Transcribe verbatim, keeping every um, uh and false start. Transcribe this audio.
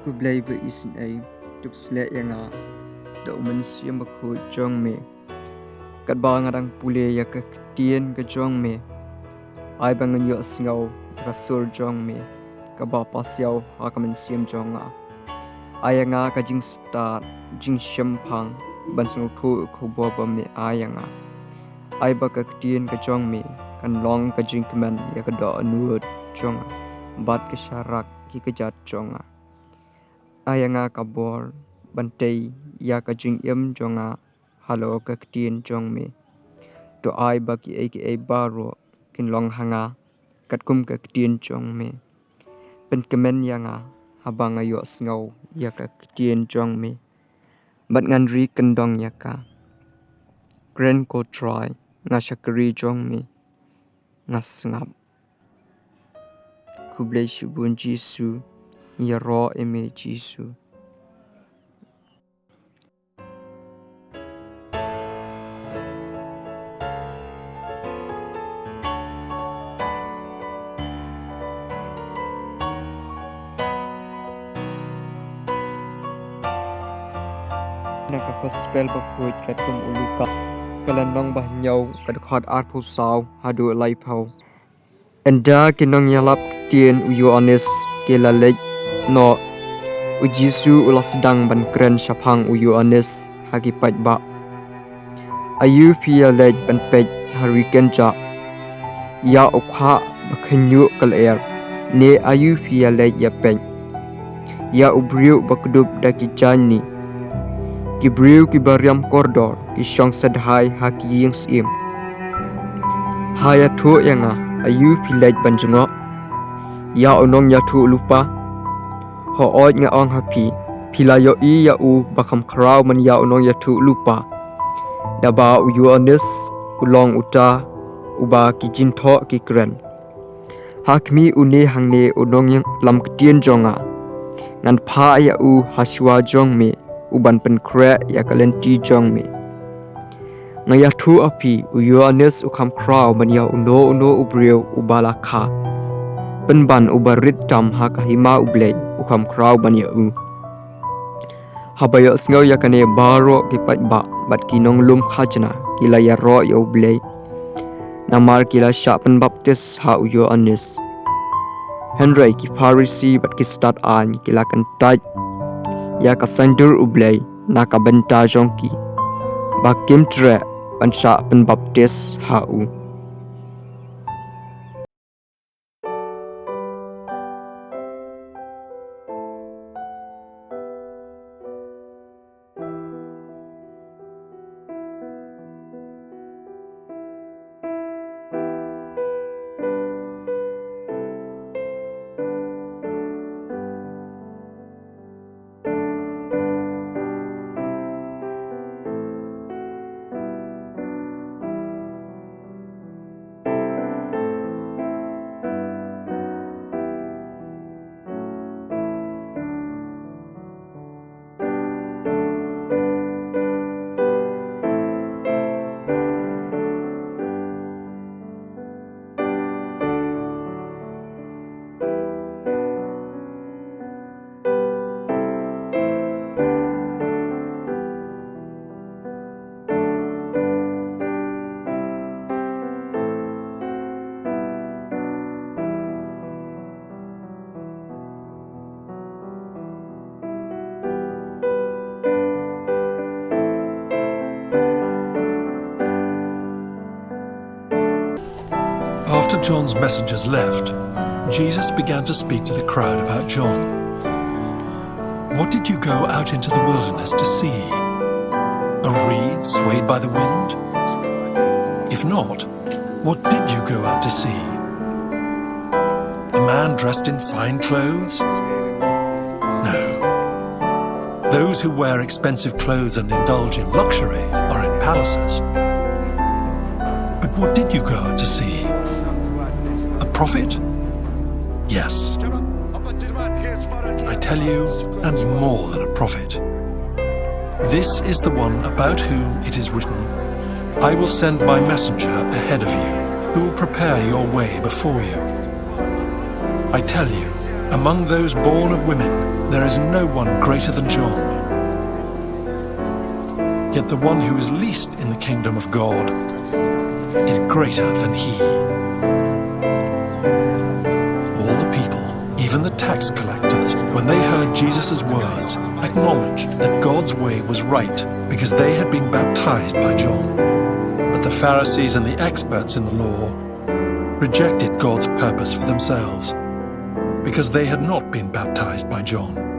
Ko Blei ba isynei, to pynshlur ïa nga da u Mynsiem Bakhuid jong me. Katba nga dang pule ïa ka ktien ka jong me, ai ba ngan ïohsngew ïa ka sur jong me kaba pasiaw ha ka mynsiem jong nga. Ai ïa nga ka jingstad jingshemphang ban sngewthuh ïa ka khubor ba me ai ïa nga. Ai ba ka ktien ka jong me kan long ka jingkmen ïa ka dohnud jong nga bad ka sharak ki kjat jong nga. Ai ïa nga ka bor ban tei ïa ka jingim jong nga halor ka ktien jong me. To ai ba kiei kiei baroh kin long ha nga katkum ka ktien jong me. Pynkmen ïa nga haba nga ïohsngew ïa ka ktien jong me, bad ngan ri kyndong ïa ka. Kren, ko Trai, nga shakri jong me, nga sngap. Khublei shibun Jisu, ïaroh ïa me Jisu. Na ka Gospel Bakhuid katkum u Luka, ka lynnong ba hynñiew, ka dkhot arphew saw haduh laiphew. Ynda ki nongïalap ktien u Ïoannis ki la leit noh, u Jisu u la sdang ban kren shaphang u Ïoannis ha ki paidbah. Aïu phi ïaleit ban peit ha ri kynjah ïa u khah ba khynñiuh ka lyer? Ne aïu phi ïaleit ïa peit ïa u briew ba kdup da ki jaiñ ni? Ki briew kiba riam kordor ki shong sdhai ha ki ïing syiem. Ha ïathuh ïa nga, aïu phi leit ban jngoh ïa u nongïathuhlypa? Hooid, nga ong ha phi, phi la ïohi ïa u ba kham khraw man ïa u nongïathuhlypa. Naba u Ïoannis u long uta uba ki jingthoh ki kren. Ha khmih, une hangne u nongïalam ktien jong nga, ngan phah ïa u ha shuwa jong me, u ban pynkhreh ïa ka lynti jong me. Nga ïathuh ha phi, u Ïoannis u kham khraw ban ïa uno uno u briew uba la kha, pynban uba rit tam ha ka hima U Blei u kham khraw ban ïa u. Haba ïohsngew ïa kane, baroh ki paidbah bad ki nonglum khajna ki la ïaroh ïa U Blei, namar ki la shah pynbaptis ha u Ïoannis. Hynrei ki Pharisi bad ki stad aiñ ki la kyntait ïa ka saiñdur U Blei na ka bynta jong ki, ba kim treh ban shah pynbaptis ha u. After John's messengers left, Jesus began to speak to the crowd about John. "What did you go out into the wilderness to see? A reed swayed by the wind? If not, what did you go out to see? A man dressed in fine clothes? No. Those who wear expensive clothes and indulge in luxury are in palaces. But what did you go out to see? A prophet? Yes. I tell you, and more than a prophet. This is the one about whom it is written, 'I will send my messenger ahead of you, who will prepare your way before you.' I tell you, among those born of women, There is no one greater than John. Yet the one who is least in the kingdom of God is greater than he. All the people, even the tax collectors, when they heard Jesus' words, acknowledged that God's way was right because they had been baptized by John. But the Pharisees and the experts in the law rejected God's purpose for themselves because they had not been baptized by John.